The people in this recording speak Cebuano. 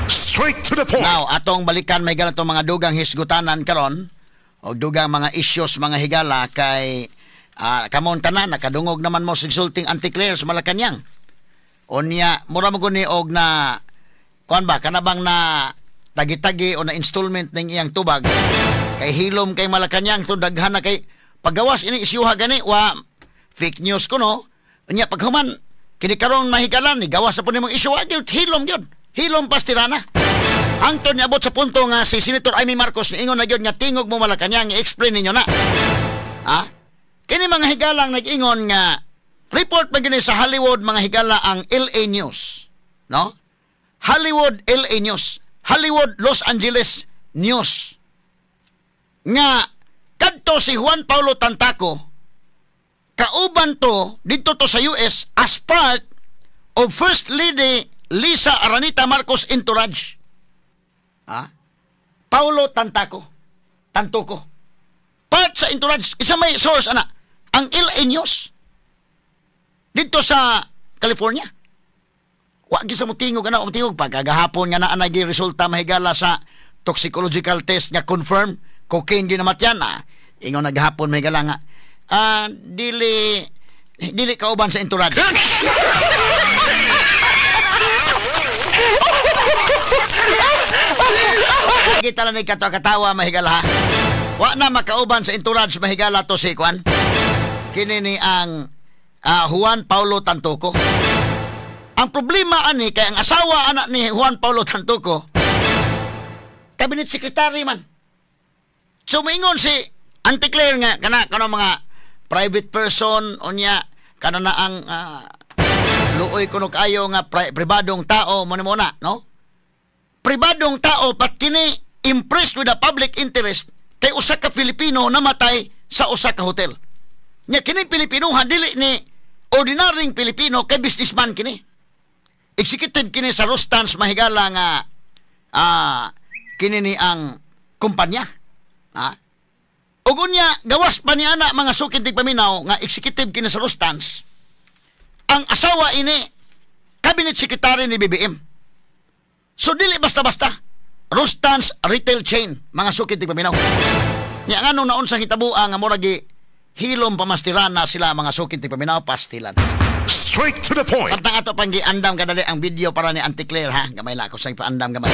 Straight to the point. Now, atong balikan may ganitong mga dugang hisgutanan karon o dugang mga issues, mga higala, kay kamon tanan nakadungog naman mo sa exulting Auntie Claire sa Malacañang. Unya, mura mo guni og na kuan ba kana bang na tagi-tagi o na installment ning iyang tubag kay hilom kay Malacañang to, daghan na kay paggawas ini isyuha gani wa fake news kuno. Unya paghuman kini karon, mahigalan, ni gawas sa po nimong isyu, wa gyud, hilom gyud, hilom pastirana. Hangtod niabot sa punto nga si Senator Imee Marcos niingon na gyud nga tingog mo Malacañang, i-explain ninyo na. Ha? Kini, mga higalang, nag-ingon nga report pa gini sa Hollywood, mga higala, ang LA News. No? Hollywood LA News. Hollywood Los Angeles News. Nga kadto si Juan Paulo Tantaco, kauban to didto to sa US as part of First Lady Lisa Aranita Marcos entourage. Ha? Paulo Tantaco. Tantoco. Part sa entourage. Isa may source ana. Ang LA News. Dito sa California. Wa gyud sa motingog ana, motingog pagkagahapon nga naa na resulta, mahigala, sa toxicological test nga confirm cocaine gyud namatyan na. Ingon naghapon, mahigala, nga dili dili kauban sa entourage. Kita lang ni katawa, mahigala, ha. Wa na makauban sa entourage, mahigala, to si Kwan. Kini ni ang Juan Paulo Tantoco. Ang problema ani kay ang asawa anak ni Juan Paulo Tantoco cabinet secretary man. So moingon si Auntie Claire nga kana kana mga private person, unya kana na ang luoy kuno kayo nga pribadong tao mo ni mo na, no? Pribadong tao pat kini impressed with the public interest kay usa ka Filipino namatay sa usa ka hotel. Nya kining Pilipinohan dili ni ordinaryong Pilipino kay businessman kini. Executive kini sa Rustans, mahigala, nga kini ni ang kumpanya. Ah. Ug unya gawas pa ni ana, mga sukin tigpaminaw, nga executive kini sa Rustans. Ang asawa ini cabinet secretary ni BBM. So dili basta-basta. Rustans retail chain, mga sukin tigpaminaw. Nya ngano naon sa hitabuan nga murag hilom pamastirana sila, mga sukin tigpaminaw, pastilan. Straight to the point. Samtang ato pang giandam kadali ang video para ni Auntie Claire, ha. Gamay lang ako sa ipaandam gamay.